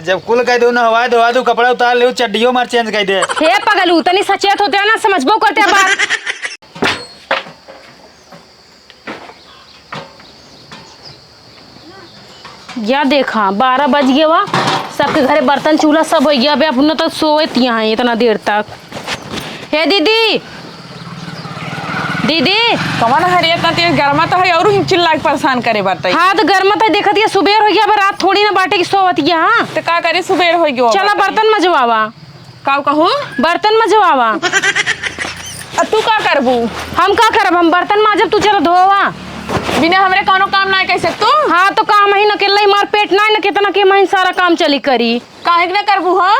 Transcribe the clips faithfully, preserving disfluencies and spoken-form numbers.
जब कुल कह दो, नहवा धोवा दो, कपड़ा उतार ले, चड्डियो मार चेंज कर दे। हे पगलू, तनी सचेत होते ना, समझबो करते बात। या देखा, बारह बज गया बा, सबके घरे बर्तन चूल्हा सब होइ गया। अबे अपना तो सोवत यहाँ है इतना देर तक। हे दीदी, दीदी। कवन हरे इतना तेज गरमा तो है और ही चिल्ला के परेशान करे बाटे। हाँ, तो गरमा तो देखत है, सुबेर होइ गया, अब रात थोड़ी ना बाटे कि सोवत यहाँ। तो का करे, सुबेर होइ गयो चला बाटे। बर्तन मजवावा। काऊ कहू? बर्तन मजवावा। आ तू का करबू? हम का करब? हम बर्तन माजब, तू चला धोवा। बिना हमरे कौनो काम ना कैसे तू? हाँ, तो काम ही न अकेला ही मार पेट ना, न कितना के महीन सारा काम चली करी। काहे के ना करबू, हाँ?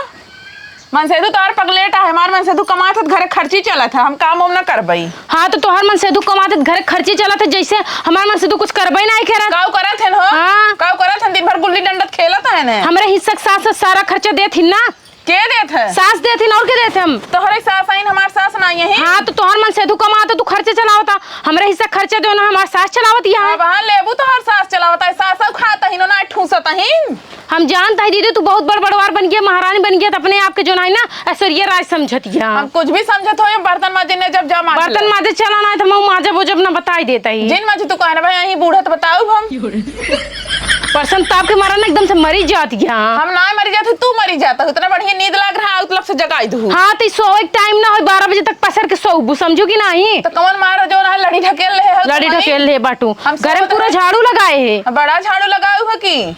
मनसेधू तोहर पगलेट आहे, हमार मनसेधू कमात है, घरे खर्ची चलत है, हम काम उम ना करबई। हाँ, तो तोहर मनसेधू कमात है, घरे खर्ची चलत है, जैसे हमार मनसेधू कुछ करबई ना करे। काऊ करत है हो? हाँ। काऊ करत है, दिन भर गुल्ली डंडत खेलत है ने। हमरे हिस्सा के सास सारा खर्चा देत ही ना। के देत है? सास देत ही ना, और के देत हम? तोहरे सास आइन, हमार सास ना यही। हाँ, तो तोहर मनसेधू कमात है, तू खर्चे चलावता, हमरे हिस्सा खर्चा दो ना, हमार सास चलावत यहाँ। अब हाँ लेबू, तोहर सास चलावत है, सास खात ही ना, ठूसत ही। हम जानत ही दीदी, तू बहुत बड़ बड़वार बन गया, महारानी बन गया, तो अपने आप के जो ना है ना, ऐश्वर्या राय समझत गया। हम कुछ भी समझत हो, ये बर्तन माजे ने जब जा माज बर्तन ले। माजे चला ना, तो मैं माजे वो जब ना बताई देता ही। जिन माजे तू कहना भाई, यहीं बूढ़ा तो बताऊ हम। परसन ताप के मारा ना एकदम से मरी जात गया। हम ना मरी जात, तू मरी जाता, इतना बढ़िया नींद लाग रहा, उतलब से जगाई दू। हाँ, तो सोवे के टाइम ना हो, बारह बजे तक पसर के सोबू, समझू कि नहीं? तो कमल मारा जो ना लड़ी ढकेल ले हो, लड़ी ढकेल ले बाटू। हम घरे में पूरा झाड़ू लगाए है। बड़ा झाड़ू लगाऊ है कि?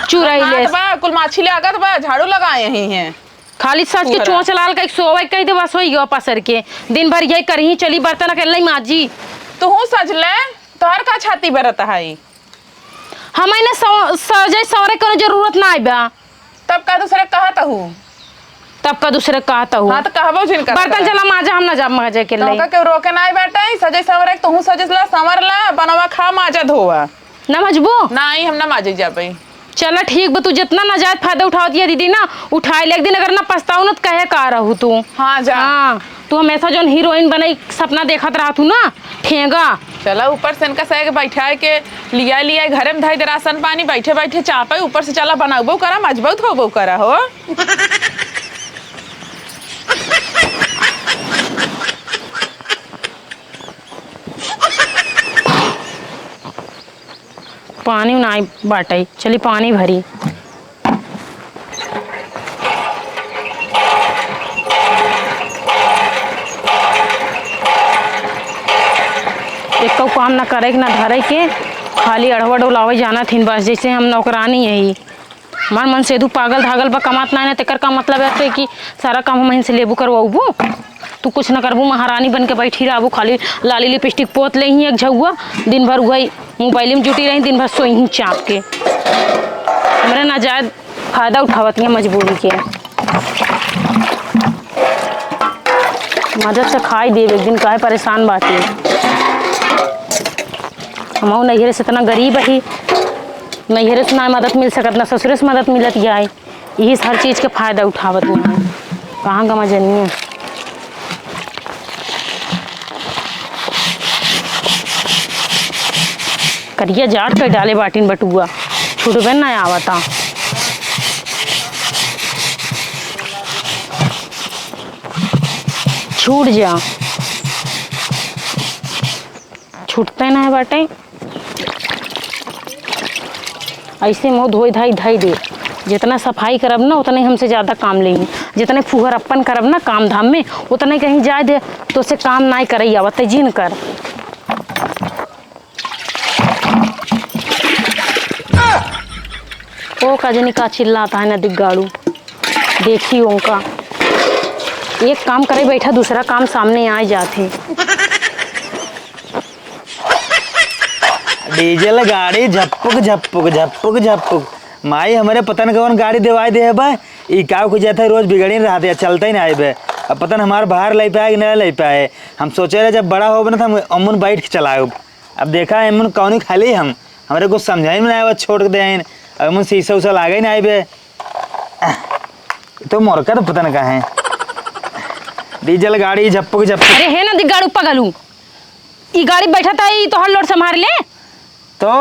चुराई ले। बा, कुल माछी लागत बा, झाड़ू लगाए ही हैं। खाली सच के चोंच लाल कई सोवे कई दे, बस वही गवा पसर के। दिन भर यही करही चली, बर्तन अकेले ही माजी। तू सज ले, तोहर का छाती बरत है? हमें ना सौ-, सजे सवरे कोनो जरूरत ना बा। तब का दूसरे कहत हूँ? तब का दूसरे कहत हूँ? हाँ, तो कहबो जिन कर बर्तन करे। चला माजा, हम ना जाब माजे के तो लई। ओका केहू रोके ना बाटे, सजे सवरे, तोहू सजे ला, संवर ला, बनवा खा, माजा धोवा। ना मजबू? नहीं, हम ना माजे जाबे। चला ठीक बा, तू जितना नाजायज फायदा उठावत है दीदी ना, उठाई ले। एक दिन अगर ना पछताऊ ना, तो कहे का रहू तू? हाँ, जा। हाँ, तू हमेशा जौन हीरोइन बने सपना देखत रहत हूँ ना, ठेंगा। चला ऊपर से इनका सहे के बैठाए के लिया लिया घरे में धई दे राशन पानी, बैठे बैठे चापे, ऊपर से चला बनाबो करा, मजबूत होबो करा हो। पानी नाई बाटई, चली पानी भरी। एको काम ना करे के, ना धरे के, खाली अढ़वा डोलावे जाना थिन बस, जैसे हम नौकरानी हई। हमार मनसेधू पागल धागल बा, कमात नाई ना, तेकर का मतलब है कि सारा काम हमहिन से लेबू करवाबू? तू कुछ ना करबू, महारानी बन के बैठी रहबू, खाली लाली लिपस्टिक पोत ले ही एक झउआ, दिन भर उहई मोबाइल में जुटी रही, दिन भर सोई ही चाप के। हमरे नाजायज फायदा उठावत है मजबूरी के। मदद से खाई देब एक दिन, काहे परेशान बाटी। हमहू नैहरे से इतना गरीब ही, नैहरे से ना मदद मिल सकत, ना ससुरे से मदद मिलत जाए। यही से हर चीज के फायदा उठावत नहीं है। कहाँ का मजनिया? करिया जाट कर डाले बाटिन बटुआ, छुटबे ना आवता। छूट जा। छूटते ना है बाटे। ऐसे मुँह धोई धाई धाई दे। जितना सफाई करब ना, उतने हमसे ज्यादा काम लेही। जितने फुहरप्पन करब ना काम धाम में, उतने कहीं जाए दे, तो से काम नाई करई आवत, ते जिन कर। ओ का जनी का चिल्लाता है ना दिग्गाड़ू। देखी उनका, एक काम करे बैठा, दूसरा काम सामने आए जात है। डीजल गाड़ी झप्पुक झप्पुक झप्पुक झप्पुक। माई हमरे पता न कवन गाड़ी देवाई दे है बा। ई का कुछ जाता है, रोज बिगड़ी रहत है, चलता ही ना आइबे। अब पता न हमार बाहर लई पाए कि ना लई पाए। हम सोचे रहे जब बड़ा होब ना तो हम अमुन बैठ के चलाउब। अब देखा अमुन कौनी खाली हम, हमरे कुछ समझाई में ना आवे, छोड़ के दे आइन। अब अमुन शीशा उशा लागे ही ना आइबे। तो मोरका तो पता न का है। डीजल गाड़ी झप्पुक झप्पुक। अरे हे ना दिग्गाड़ू पगलू, ई गाड़ी बैठा था, ई तोहर लोड संभार ले। तो?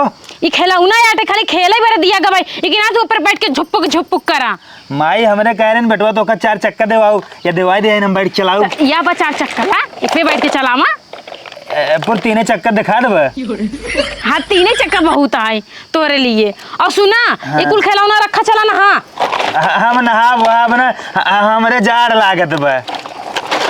ई खेलौना आटे, खाली खेले बरे दिया गवाई, लेकिन आज ऊपर बैठ के झुपुक झुपुक करा। माई हमरे कह रहे न बेटवा, तोका चार चक्का देवाऊ, या देवाई दे, हम बैठ चलाऊ। या बा चार चक्का, ला, एक पे बैठ के चलावा। ए, पर तीने चक्का दिखा देबे। हाँ, तीने चक्का बहुत आए तोरे लिए। और सुना, हाँ। ये कुल खेलौना रखा चला ना, हाँ। ह-, हम नहाब वहाब ना, ह-, हमरे जाड़ लागत बा।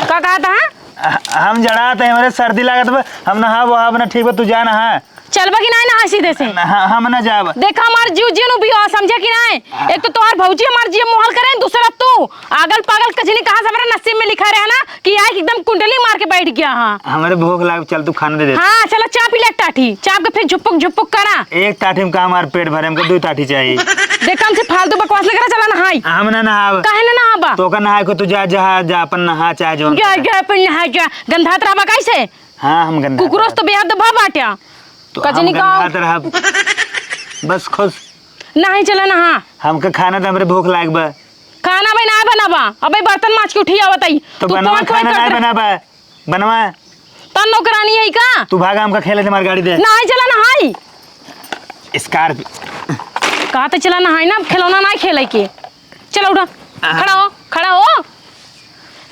का कहत ह? ह-, हम जड़ात है, हमरे सर्दी लागत बा, हम नहाब वहाब ना, ठीक बा, तू जा नहा। चलबा कि नाहीं नहाए सीधे से? न, ह-, हम ना जाब। देखा, हमार जीव जियन उबियो, समझा कि नाहीं? एक तो तोहार भौजी हमार जिया मोहल करे, दूसरा तू। आगल पागल कजनी कहाँ से हमारे नसीब में लिखा रहे ना कि आए एकदम कुंडली मार के बैठ गया, हाँ। हमरे भूख लाग, चल तू खाना दे दे। हाँ, चला चाप ले एक टाठी, चाप के फिर झुपुक झुपुक करा। एक टाठी में का हमार पेट भरे, हमको दो टाठी चाहिए। देखा, हमसे फालतू बकवास न करा, चला नहाई। हम ना नहाब। काहे ना नहाबा? तोका नहाए को तू जा, जा, जा, अपन नहा चाहे जौन जा, करा। जा, अपन नहा जा। गंधात रहबा कैसे? हाँ, हम गंधात कुकुरों से रहब। तो बेहद भा बाट्या। तो कजनी हम का गंधात रहब। बस खुश। नाहीं चला नहा। हमका खाना दे, हमरे भूख लाग बा। खाना भाई ना बनाबा, अबे बर्तन माज के उठी आवत आई। तो तू बनवा, कौन, कौन खाना ना करत रह- बनाबा, बनवा। तन नौकरानी है का? तू भागा, हमका खेले दे, हमार गाड़ी दे। नाहीं चला नहाई। Scorpio। कहा तो चला नहाई ना, खेलौना ना खेले के। चलो उठा, हाँ। खड़ा हो, खड़ा हो।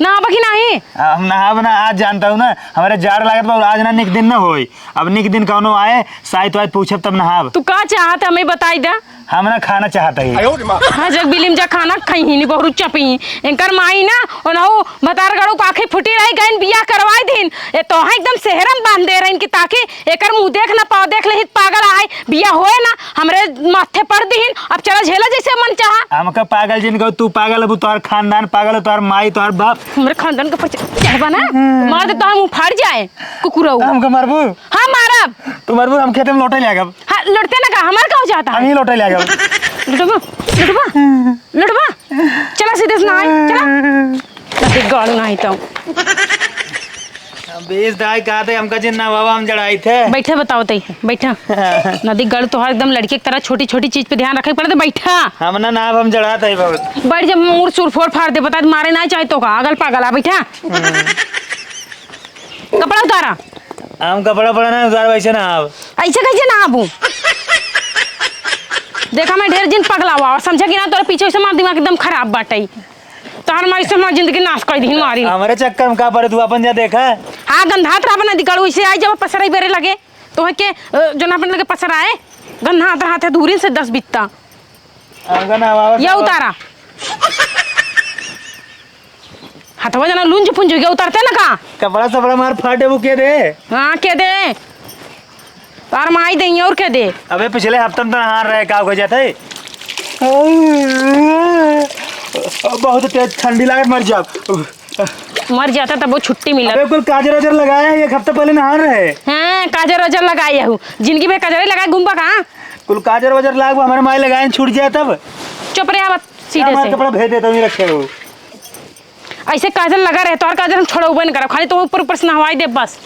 नहाबा कि नाहीं? आ, हम नहाब ना, आज जानता हूँ ना, हमारे जाड़ लागत बा, आज ना निक दिन ना होई। अब निक दिन कौनो आए, साइत वाइत पूछब तब नहाब। तू का चाहत है, हमें बताई दे। हम ना खाना चाहत है। हाँ, जग बिलिम जा खाना खइही नी, बहुरु चपही। एंकर माई ना, ओनहु भतार गड़ू को आँखें फूटी रही, गइन बियाह करवाई दिन। ए, तोहा एकदम सेहरम बांध दे रही कि ताकि एकर मुँह देख ना पाओ, देख ले ही पागल आए, बियाह होए ना, हमरे माथे पर दिहिन, अब चला झेला जैसे मन चाहा। हमका पागल जिन कहो, तू पागल हबू, तोहर खानदान पागल हो, तोहर माई, तोहर बाप। हमरे खानदान के पर चढ़बा ना, मार दे तो हम उफाड़ जाए, कुकुरऊ। हमका मारबू? हाँ, मारब। तू मारबू, हम खेते में लोटे ले आगब। हाँ, लोटते ना का, हमार का हो जाता हम है? ही लोटे ले आगब। लुटबा, लुटबा, लुटबा। चला सीधे से नहाई, चला। नदी गाड़ू नहीं तो। अब इस दाई कहते हमका जिन ना बाबा हम जड़ाई थे। बैठा बताओ तई, बैठा। नदी गड़ तोहार एकदम लड़के की तरह छोटी-छोटी चीज पे ध्यान रखे पड़ते, बैठा। हम ना, ना, हम जड़ात है बहुत। बैठ जब मूड़ चूर फोड़ फाड़ दे, बता दे, मारे ना चाहे तो का, अगल पागल आ, बैठा। हम्म। कपड़ा उतारा। हम कपड़ा पड़ा ना उतार, वैसे ना आब। ऐसे कैसे ना आबू? देखा मैं ढेर जिन पगलावा और समझा कि ना तोरे पीछे से हमार दिमाग एकदम खराब बाटे। तोहर माई से हमार जिंदगी नाश कर दीहिन मारी। हमरे चक्कर में का पड़े, तू अपन जा देखा। हाँ, गंधात रहा बना दिकड़ू, इसे आई जब पसराई बेरे लगे, तो है के, अ, जो ना अपन लगे पसराए, गंधात रहा थे दूरी से दस बित्ता। आंगन आवाज या आवाज। उतारा। हथवा जना लुंज पुंज हो गया, उतरते ना का? कपड़ा सपड़ा मार फाटे वो के दे। हाँ, के दे? तार माई दे और के दे? अबे पिछले हफ्ते में तो नहान रहे, का हो जाता है? बहुत तेज ठंडी लागत, मर जाब। मर जाता तब वो छुट्टी मिला। अबे कुल काजर वाजर लगाया है, एक हफ्ता पहले नहान रहे। हाँ, काजर वाजर लगाए हूँ। जिंदगी भर काजर ही लगाए घूमबा का? कुल काजर वाजर लाग, हमारे माई लगाए छूट जाए तब। चुप रहे, आवत सीधे हमारे से। कपड़ा भेज देता हूँ, ये रखे हो। ऐसे काजल लगा रहे, तोहर काजल हम छोड़ौबे न करब, खाली तो ऊपर ऊपर से नहवाई देब बस।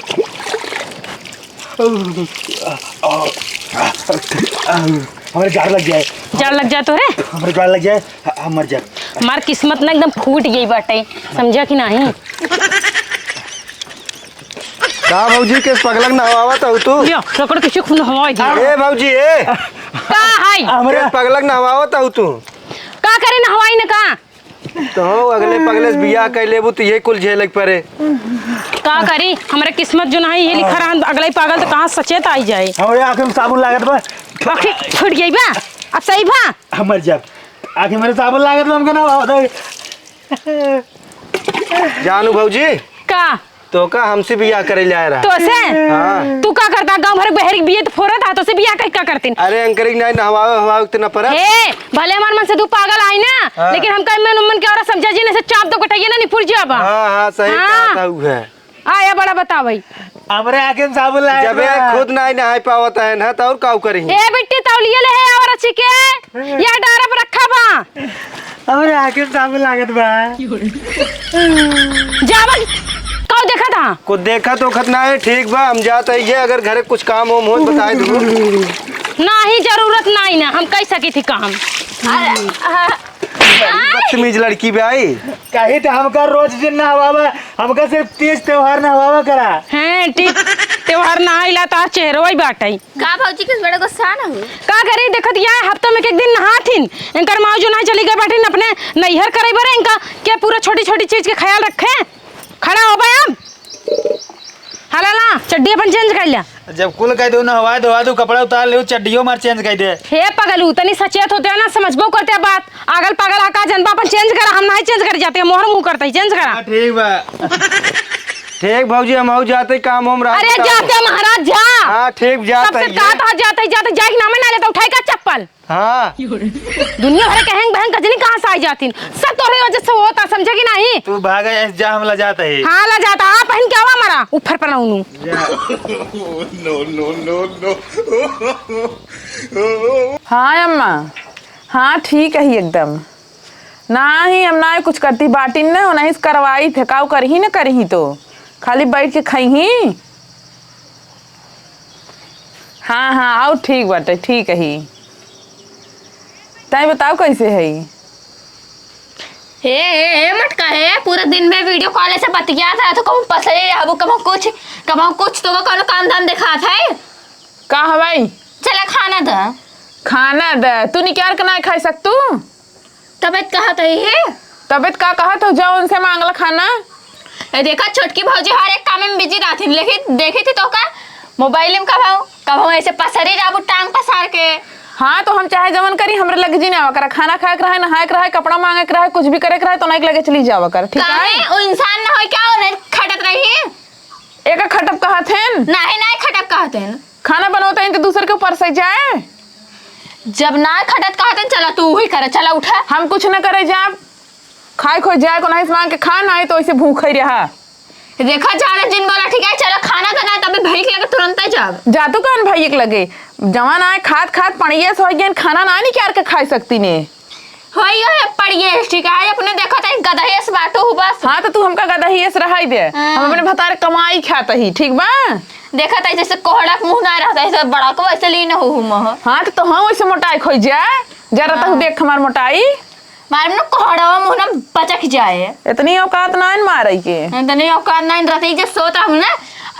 हमरे जाड़ लग जाए। जाड़ लग जाए तोहरे? हमरे जाड़ लग जाए, ह-, हम मर जाए। हमार किस्मत ना एकदम फूट गई बाटे, समझा कि नहीं? का भौजी, केस पगलक नहवावत हऊ तू? लियो, रगड़ के चुप नहवाई दे। ए भौजी, ए। का है? हमरा केस पगलक नहवावत हऊ तू? का करे नहवाई न का? तो अगले पगले से बियाह कर लेबू तो ये कुल झेले के पड़े। का करी, हमरे किस्मत जो नहीं ये लिखा रहा, अगले पागल तो कहाँ सचेत आई जाए। हमरे आँख में साबुन लागत बा। आँखी फूट गई बा, अब सही बा। हम मर जाब। आँख में साबुन लागत बा, हमके ना भाव दे। जानू भौजी, का? तो का हमसे बियाह करे ले आए रहा? तो से? हाँ। तू का करता? गांव भर बहरी बिये तो फोरत हा, तो से बियाह कहीं का करतीन? अरे अंकरी नहीं नहवावे हवावे के तो ना पड़ा। हे, भले हमार मन से तू पागल आई ना, हाँ। लेकिन हमका मन उमन के और समझा जी ने से चाप दो कटैया ना निपुर जाबा। हाँ, हाँ, सही हाँ। कहा था उ है। आया बड़ा बतावई। हमरे आँखें में साबुन लाए जब बा। ये खुद नहीं नहाई पावत है ना, तो और काऊ करी? ए बिट्टी, तौलिया ले है और अच्छी के, या डारा पर रखा बा। हमरे आँखें में साबुन लागत बा। जावन, काऊ देखा था? कुछ देखा तो खत ना है, ठीक बा, हम जात है ये, अगर घरे कुछ काम होम हो, बताए दू। नाही, जरूरत नाही ना, हम कई सकी थी काम। अरे, आ, बदतमीज लड़की बे आई। कही तो हमका रोज दिन ना हवावा, हमका सिर्फ तीज त्योहार ना हवावा करा। हैं, ठीक। त्योहार ना आइला, तार चेहरवा ही बाटइ। का भौजी, किस बड़े गुस्सा न हो? का करी, देखत या हफ्ता में एक दिन नहाथिन, इनकर माँ जो ना चली गए बाटिन अपने नैहर करे बरे, इनका के पूरा छोटी छोटी चीज के ख्याल रखे। खड़ा हो बे अब। हला ला, चड्डी अपन चेंज कर लिया। जब कुल कह दो ना, हवा धोवा दो, कपड़ा उतार ले, चड्डियो मार चेंज कर दे। हे पगलू, तनी सचेत होते हो ना, समझबो करते हो बात। आगल पागल हा का जनबा, अपन चेंज करा, हम नहीं चेंज कर जाते, मोहर मुंह करते ही चेंज करा। हाँ, ठीक बा। ठीक भौजी, हम आऊ जाते, काम हम रहा अरे बताओ। जाते महाराज जा। हाँ, ठीक जाते सबसे ही। कहा था जाते ही जाते, जाए कि नामे ना लेता, उठाई का चप्पल। हाँ। दुनिया भर के हैंग बहन कजनी कहाँ से आई जाती, सब तोहरे वजह से होता, समझे कि नहीं? तू भागा, ऐसे जा, हम ला जाते ही। हाँ, ला जाता, आप पहन के आवा हमारा ऊपर पर उनु। जा। No, no, no, no। हाँ अम्मा, हाँ ठीक है एकदम। नाही, हम नाही कुछ करती बाटिन न, उन्हीं से करवाई थे, काऊ करही न करही तो, खाली बैठ के खइही। हाँ, हाँ, आउ ठीक बाटे, ठीक ही। ताई बताओ कैसे है? हे, हे, हे मटका हे, पूरा दिन में video call से बतियात रहत हो, कहूँ पसरी रहबो, कहूँ कुछ, कहूँ कुछ, तो कौनो काम धाम देखात है? का हवाई? चला खाना द। खाना द? तू निकार के ना खाई सकतू? तबियत कहत है ये? तबियत का कहत हो, जाओ उनसे मांग ला खाना। ए, देखा, छोटकी भौजी हर एक काम में busy रहथिन, लेकिन देखी थी तो का mobile में कभौ, कभौ ऐसे पसरी रहबू टांग पसार के। हाँ, तो हम चाहे जवन करी, हमरे लगे जी ना आवा करा। खाना खाए के रहे, नहाए के रहे, कपड़ा मांगे के रहे, कुछ भी करे के रहे, तो नहीं लगे चली जावा कर, ठीक है? काहे? वो इंसान ना होई क्या, उन्हें खटत रही? एका खटब कहत हन? नाही, नाही खटब कहत हन। खाना बनवत हन तो दूसर के ऊपर से जाए। जब ना खटत कहत हन, चला तू वही करे, चला उठा। हम कुछ न करे जाब, खाए खोज जाए, कोनाही से मांग के खा, नाही तो ऐसे भूख ही रहा। देखा, ज्यादा जिन बोला, ठीक है, चला खाना तो ना, तबे भई के लगे तुरंत ही जाब। जा तू कौन भई के लगे? जवान आए खात खात पड़िया से हो गए, खाना ना निकाल के खा सकती ने। होई, होई, पड़िए, ठीक है, अपने देखत है, गदहे से बाटो हूँ बस। हाँ, तो तू हमका गदहिए से रहाई दे। हाँ। हम अपने भतार कमाई खात ही, ठीक बा? देखत है, जैसे कोहड़ा के मुँह ना रहता है, ऐसे बड़ा को वैसे लीन हो हूँ मह। हाँ, तो, तो हम वैसे मोटाई खोई जा, जरा तू हाँ। देख हमार मोटाई। मारे में ना कोहड़ा मुँह ना बचक जाए। इतनी औकात ना है मारे के। इतनी औकात ना है, रात ही जे सोत रहू ना,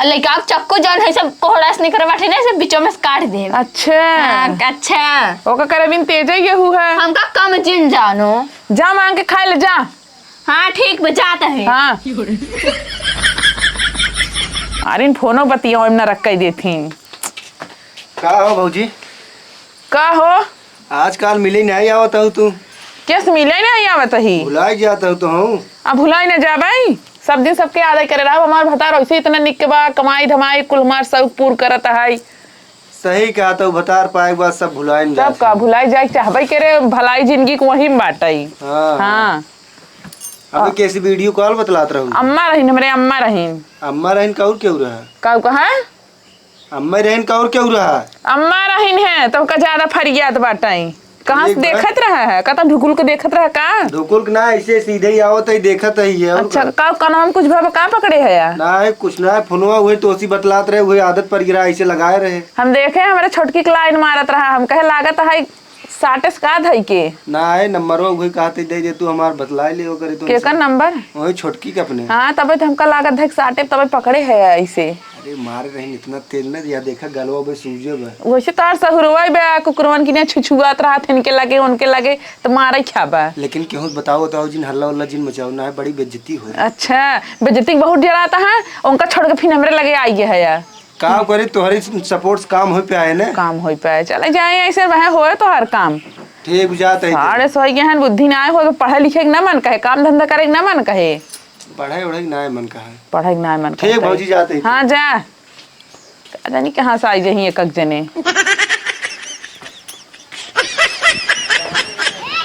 लइका के चक्कू जौन है, सब कोहड़ा से निकर बाटे ना, सब बीचों में से काट दे। अच्छा। हाँ, अच्छा। ओका करे बिन तेज ही गेहूं है। हमका कम जिन जानो। जा मांग के खा ले, जा। हाँ, ठीक बा, जात है। हाँ। अरे, इन फोनो बतिया ओइम ना रख के देथिन। का हो भौजी? का हो? आजकल मिले नहीं आवत हो तू। केस मिले नहीं आवत ही? भुलाई जात हो तो हूँ। अब भुलाई ना जाबे। सब दिन सबके याद करे रहा। हमार भतार वैसे इतना निक बा, कमाई धमाई कुल हमार शौक पूर करत है। सही कहा, तो भतार पाए के बाद सब भुलाइन तब जात का है। भुलाई जाए के चाहबे करे, भलाई जिंदगी के वही में बाटई। हाँ। हाँ। अभी कैसी video call बतलात रहू? अम्मा रहीन, हमरे अम्मा रहीन। अम्मा रहीन का और केहू रहा? का कहा? अम्मा रहीन का और केहू रहा? अम्मा रहीन है, तो का ज्यादा फरियात बाटई। कहाँ से एक बार देखत रहा है? का तब ढुकुल के देखत रहा का? ढुकुल के ना, ऐसे सीधे ही आवत है, देखत है ये, और अच्छा, का? का कान में कुछ भवा का पकड़े है यार? ना है, कुछ ना है, फोनवा वही तोसी बतलात रहे, वही आदत पर गिरा, ऐसे लगाए रहे। हम देखे, हमरे छोटकी के line मारत रहा, हम कहे लागत है, साटे से का धई के? ना है, नंबरवा वही कहते दे दे, तू हमार बतलाए ले, ओकरे तो केकर नंबर? वही छोटकी के अपने। हाँ, तबे तो हमका लागत है कि साटे, तबे पकड़े है ऐसे। अरे मारे रही इतना तेल न दिया, देखा गलवा बे सूजे बे। वैसे तार सहुरवा बे, कुकुरवन की ने छुछुआत रहा थे, इनके लगे, उनके लगे, तो मारे क्या बा? लेकिन केहू बताओ, बताओ जिन हल्ला उल्ला जिन मचाओ, ना है बड़ी बेइज्जती हो। अच्छा, बेइज्जती बहुत डराता है, उनका छोड़ के फिर हमरे लगे आई है यार। का करे, तोहरे support से काम हो पाए ने? काम हो पाए, चले जाए ऐसे, वह होए तो हर काम। ठीक बुझात है। साढ़े सौ के हन, बुद्धि ना आए हो तो पढ़े लिखे के ना मन कहे, काम धंधा करे के ना मन कहे। पढ़े उढ़े के ना मन कहे। पढ़े के ना मन ठीक कहे। भौजी जाते ही। हाँ, जा। का जानी कहाँ से आई जही एक एक जने।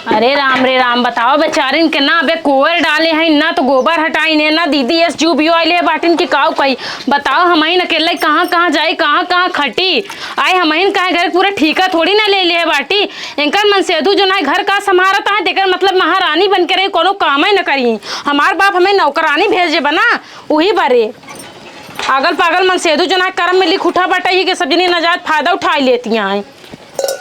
अरे राम रे राम, बताओ बेचारिन के ना अबे कोयर डाले हैं, ना तो गोबर हटाइन है, ना दीदी एस जू बियो आइले बाटिन की काऊ कही। बताओ हमहिन अकेले कहाँ कहाँ जाई, कहाँ कहाँ खटी। आए हमहिन काहे घर पूरा ठीका थोड़ी ना ले ले बाटी। इनकर मनसेधु जो ना घर का संभारत है, तेकर मतलब महारानी बन के रही, कोनो कामे न करी। हमार बाप हमें नौकरानी भेजे बना, उही बरे। अगल पागल मनसेधु जो ना करम में लिख उठा बाटे ही के सब जनी नाजायज फायदा उठाई लेती हैं।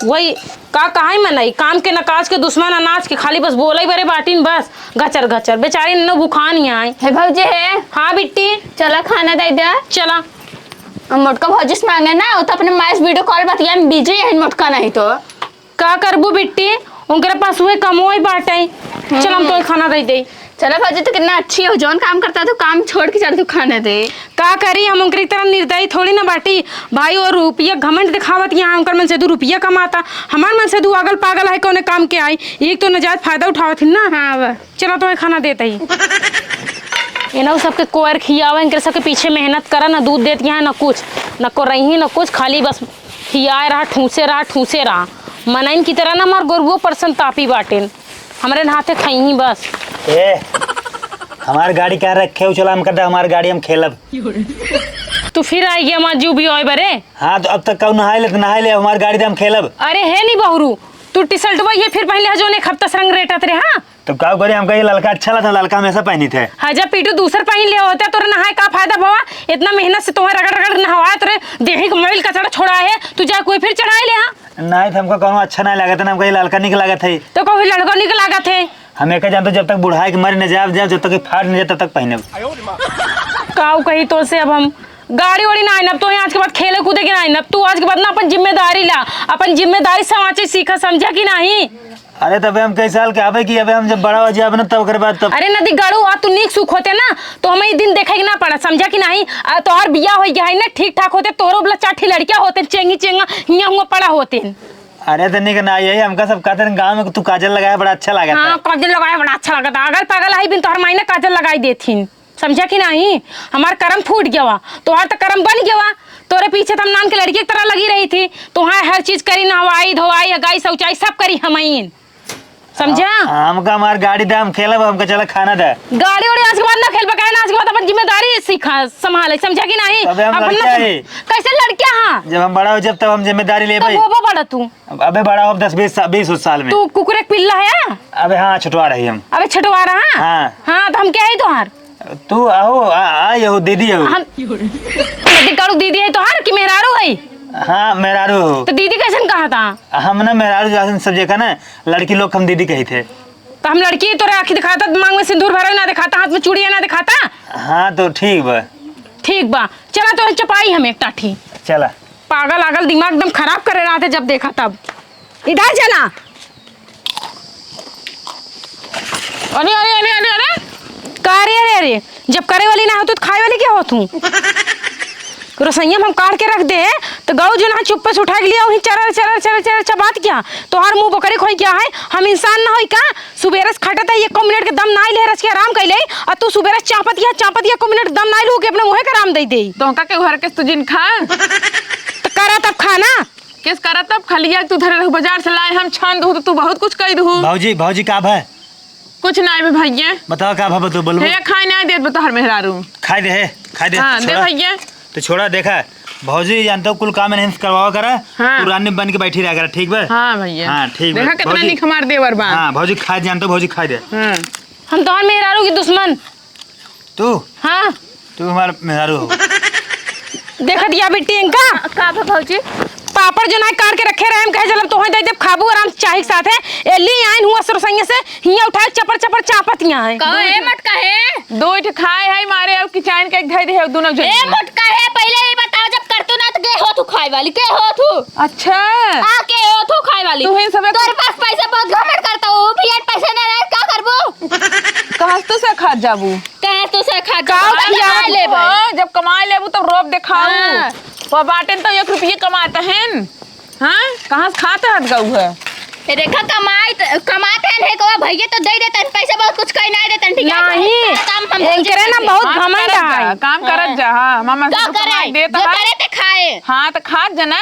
वही का कहाई मनई, काम के न काज के दुश्मन अनाज के, खाली बस बोलई बरे बाटिन बस, घचर घचर। बेचारी नन्नो भुखान ही आए। हे भौजी हे। हाँ बिट्टी। चला खाना दे दे। चला। मोटका भौजी से मांगे ना, वो तो अपने माई से video call बतिया में busy है मोटका, नहीं तो। का करबू बिट्टी, उनकरे पास उहे कमोई बाटे। चल, हम तोहे खाना दे दे। चला भौजी, तू कितना अच्छी हो, जौन काम करता तू काम छोड़ के चल तू खाना दे। का करी, हम उनकरी तरह निर्दयी थोड़ी ना बाटी। भाई, वो रुपया घमंड दिखावत, यहाँ उनकर मन से दू रुपया कमाता, हमार मन से दू अगल पागल है, कौने काम के आई। एक तो नजायज फायदा उठावत ही ना। हाँ, अब चला, तोहे खाना देत ही। इनहू सबके कोयर खियावे, इनके सबके पीछे मेहनत करा, ना दूध देत यहाँ, ना कुछ, ना कोरही, ना कुछ, खाली बस खियाए रहा, ठूसे रहा, ठूसे रहा। मनइन की तरह ना हमार गोरुओ परसन तापी बाटेन, हमरे हाथे खइही बस। ए, हमार गाड़ी कहाँ रखे हो? चला, हम कर दे, हमार गाड़ी हम खेलब। तू फिर आई गया हमार जीव भी ओए बरे। हाँ, तो अब तक कहू नहाए ले, तो नहाए ले, हमार गाड़ी दे, हम खेलब। अरे हे नी बहुरू, तू टी-शर्ट वही फिर पहन ले, जो एक हफ्ता से रंग रेटत रहे, हाँ? तो का करे, हमका ये ललका अच्छा लगता, ललका हमेशा पहनी थे। हाँ, जब पीटू दूसर पहन ले होते, तोरे नहाए का फायदा भवा? इतना मेहनत से तोहे रगड़ रगड़ नहवाए, तोरे देही के मैल कचड़ा छोड़ा है, तू जा कोई फिर चढ़ाए ले, हाँ? नहीं, तो हमका कौनो अच्छा नहीं लागत है ना, हमका ये ललका निक लागत है। तो कहू ललका निक लागत है। हम एका जानतो, जब तक बुढ़ाए के मरे न जाए, जाए, जब तक ये फाट न जाए, तब तक पहने। काऊ कही तो से अब हम गाड़ी वाड़ी ना आइनब, तो आज के बाद खेले कूदे के ना आइनब। तू आज के बाद ना अपन जिम्मेदारी ला, अपन जिम्मेदारी समाचे सीखा, समझा कि नहीं? अरे तबे हम कई साल के आवे कि अबे हम जब बड़ा हो जाबे ना तब ओकरे बाद तब। अरे नदी गड़ू आ तू नीक सुख होते ना तो हमें ई दिन देखे के ना पड़ा, समझा कि नहीं? आ तोहर बियाह होई गया है ना ठीक ठाक होते, तोहरो बला चार ठी लड़कियां होते, चेंगी चेंगा हियां हुआ पड़ा होते। अरे तो निक ना यही हमका सब कहते हैं गाँव में तू काजल लगाए बड़ा अच्छा लागत हाँ, है। काजल लगाए बड़ा अच्छा लागत है। अगल पागल आई बिन तोहर माई ना काजल लगाई देथिन। समझा कि नहीं? हमार करम फूट गया वा, तोहार तो करम बन गया वा। तोरे पीछे तो हम नान के लड़की की तरह लगी रही थी, तोहार हर चीज करी, नहवाई धोवाई, हगाई शौचाई सब करी हमइन। समझा? आ, हमका हमार गाड़ी दे, हम खेलब, हमका चला खाना दे। गाड़ी वाड़ी आज के बाद ना खेलबा, काहे ना आज के बाद अपन जिम्मेदारी सीखा, संभाले, समझा कि नहीं? अबे हम अब हम लड़किया ना है। कैसे लड़किया हाँ? जब हम बड़ा हो जब तब हम जिम्मेदारी लेबे। तब होबो बड़ा तू। अब अबे बड़ा हो दस बीस सा-, बीस उस साल में। तू कुकुरे के पिल्ला है? अबे हाँ, छुटवा रही हम। अबे छुटवा रहा? हाँ। हाँ, तो हम क्या है तोहार? तू आहो, आ, आ, यहो, दीदी हो। हम, दीदी कारू दीदी है तोहार कि मेहरारू है? हाँ, मेहरारू हो। तो दीदी कैसन कहा था? हम ना मेहरारू जैसन सब जगह ना, लड़की लोग हम दीदी कही थे। तो हम लड़की तोरे आँखी दिखाता, मांग में सिंदूर भरा ना दिखाता, हाथ में चूड़िया ना दिखाता? हाँ, तो ठीक बा। ठीक बा, चला तो चपाई हमें एक टाठी। चला। पागल आगल दिमाग एकदम खराब करे रहते जब देखा तब। इधर चला। अरे, अरे, अरे, अरे, अरे। का रे, अरे, अरे? जब करे वाली ना हो तो खाए वाली क्या हो तू? रसोइया में हम काढ़ के रख दे, तो गऊ जो ना चुप्पे से उठा के लिया, वहीं चरर, चरर, चरर, चरर चबात क्या? तोहार मुंह बकरी खोई क्या है? हम इंसान ना होई का? सुबेरे से खटत है, एको मिनट के दम नाई ले, रच के आराम कइले, आ तू सुबेरे से चापत या, चापत या, एको मिनट दम नाई लू के अपने मुंहे के आराम दे दे। तो का के घर के तू जिन खा? तो करा तब खाना। किस करा तब खलिया तू धरे रहू, बाजार से लाए हम छान दू, तो तू बहुत कुछ कह दू। भौजी, भौजी का भा? कुछ ना बे भैया। बताओ का भा, बतू, बोलबो। हे खाए ना देत बा तोहर मेहरारू। खाए दे, हे, खाए दे, हाँ, दे छोड़ा। भैया। तो छोड़ा, देखा, भौजी जानता हूँ कुल काम इन्हें से करवावा करा, हाँ। तू रानी बन के बैठी रहा करा, ठीक बा? हाँ भैया। हाँ, ठीक बा। देखा कितना भौजी। निक हमार देवर बा। हाँ, भौजी खाए जानता हूँ, भौजी खाए दे। हाँ। हम तोहर मेहरारू की दुश्मन। तू? हाँ। तू हमार मेहरारू हो। देखत या बिट्टी इनका? का भा भौजी? पापड़ जो ना काट के रखे रहे, हम कहे चल हम तोहे दे देब, खाबू आराम से चाही के साथे। ए ली आइन हुआ सरसैया से, हिया उठाए चपर चपर चापत हिया है। कहो ए मोटका हे। दो इठ खाए है मारे और किचाइन के एक धई दे दोनों जने। ए मोटका हे, पहले ये बताओ जब करतू ना तो के हो तू खाए वाली, के हो तू? अच्छा। आ के हो तू खाए वाली? तू ही सब तोरे पास पैसा बहुत घमंड करता हो, भी यार पैसा ना रहे, का करबो? कहाँ से तू से खात जाबू? कहाँ से तू से खात का जाबू? खियावत कमाए लेबे। हो, जब कमाए लेबू तब रोब देखाऊ। हाँ। वो बाटेन तो एक रुपये कमाते हैं। हाँ? कहाँ से खात हत गऊ है? ए, देखा, कमाई त-, कमात है, नहीं कमा, भैया तो दे देते हैं, पैसे बहुत कुछ कहीं नहीं देते हैं, ठीक है? नहीं, काम हम इनकरे ना बहुत काम घमंड करत जा, है। काम करत जा, हाँ, मामा से का तो करे? कमाई देत जो है। करे ते खाए। हाँ, तो खात जा ना।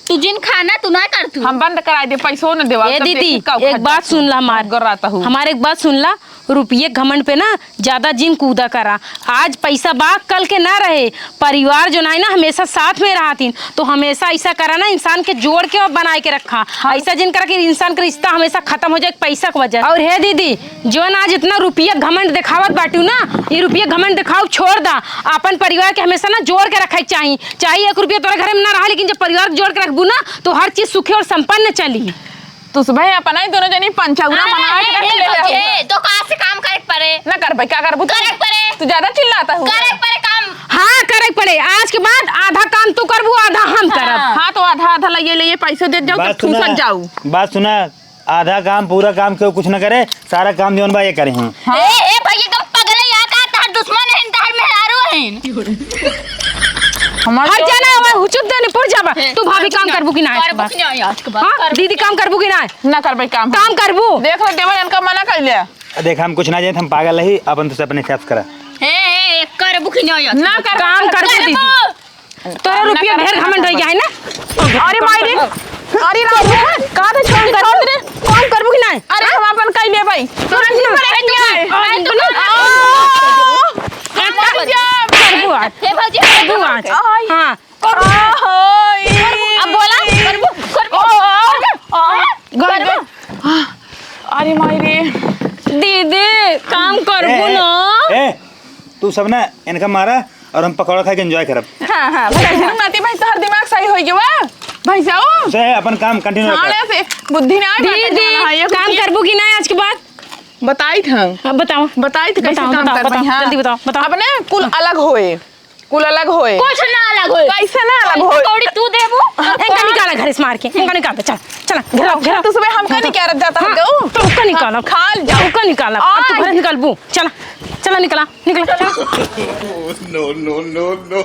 तू जिन खाना, तू ना कर तू। हम बंद कराई दे, पैसो न देवा, ए सब दीदी, देखी का एक उखाड़ बात जात सुन ला हमार। बहुत गर्राता हूँ। हमार एक बात सुन ला, रुपये घमंड पे ना ज्यादा जिन कूदा करा। आज पैसा बा, कल के ना रहे। परिवार जो ना है ना, हमेशा साथ में रहतीन, तो हमेशा ऐसा करा ना, इंसान के जोड़ के और बनाए के रखा। हाँ। ऐसा जिन करा कि इंसान का रिश्ता हमेशा खत्म हो जाए पैसा की वजह। और हे दीदी, जो ना आज इतना रुपया घमंड दिखावत बाटू ना, ये रुपया घमंड दिखाओ छोड़ दा। अपन परिवार के हमेशा ना जोड़ के रखे के चाही। चाहे एक रुपया तोरा घर में ना रहा, लेकिन जब परिवार के जोड़ के रखबू ना, तो हर चीज सुखी और संपन्न चली। तू सुबह अपना ही दोनों जनी पंचौरा हाँ, मना के ए, रख ए, ले ए, रहे हो। ए, तो कहाँ से काम करे के पड़े? ना कर भाई, क्या करबू तू? करे के पड़े। तू ज्यादा चिल्लाता हो। करे के पड़े काम। हाँ, करे के पड़े। आज के बाद आधा काम पत्ता ये ले, ये पैसे दे जाओ, बात तब ठूसत सुना, जाओ। बात सुना, आधा काम, पूरा काम केहू कुछ न करे, सारा काम जौन बा ये करे हैं। हाँ। ए, ए भैया, तुम पगले या का? तहार दुश्मन है, तहार मेहरारू है। हमार हट जाना, हमार हुचुप देने पड़ जाबा। ए, तू भाभी काम करबू कि ना आज के बाद? करबू कि ना आज के बाद? हाँ, करबू दीदी कि ना? काम करबू कि ना? ना करबे काम। काम करबू? देख ले देवर, इनका मना कर लिया। देख, हम कुछ ना जाने, हम पागल रही, अपन तुझसे अपने हिसाब से करा। ए, ए, करबू कि ना आज? ना कर। काम करबू दीदी। तोरा रुपया ढेर घमंड रह गया है ना? अरे माई रे, अरे राम रे, का रे, छोड़ दे, छोड़ दे। काम करबू कि नहीं? अरे हम अपन कई लेबै। तोरा नहीं पड़े कि नहीं? आ, आ, आ, आ, करबू आज। हे भौजी, करबू आज। हाँ। अब बोला, करबू, करबू। गई, गई। अरे माई रे। दीदी, काम करबू ए, ना? ए, तू सब ना इनका मारा और हम पकौड़ा खा के एंजॉय करब। हाँ, हाँ, भैया। नाती भाई, तोहर दिमाग सही हो गया बा। भैंसाऊ। से अपन काम कंटिन्यू रख। से बुद्धि ना आए, दीदी, बात करना है, ये काम कुछ करबू कि ना आज के बाद? बताई था। अब बताओ। बताई था कैसे बताओ, काम बताओ, करबे, बताओ, हाँ। जल्दी बताओ, बताओ। अपने कुल अलग होए, कुल अलग होए। कुछ ना अलग होए। कैसे ना अलग होए? पकौड़ी तू देबू। इनका निकाला घर से मार के, इनका निकाल दे, चल, चल, घेरा, घेरा। तू सुबह हमका नहीं कह रहा जाता हाँ, है, तो उसका निकाला। हाँ, खा जाओ। उसका निकाला, अब तू घर से निकलबू, चला, चला निकला, निकला। No, no, no, no।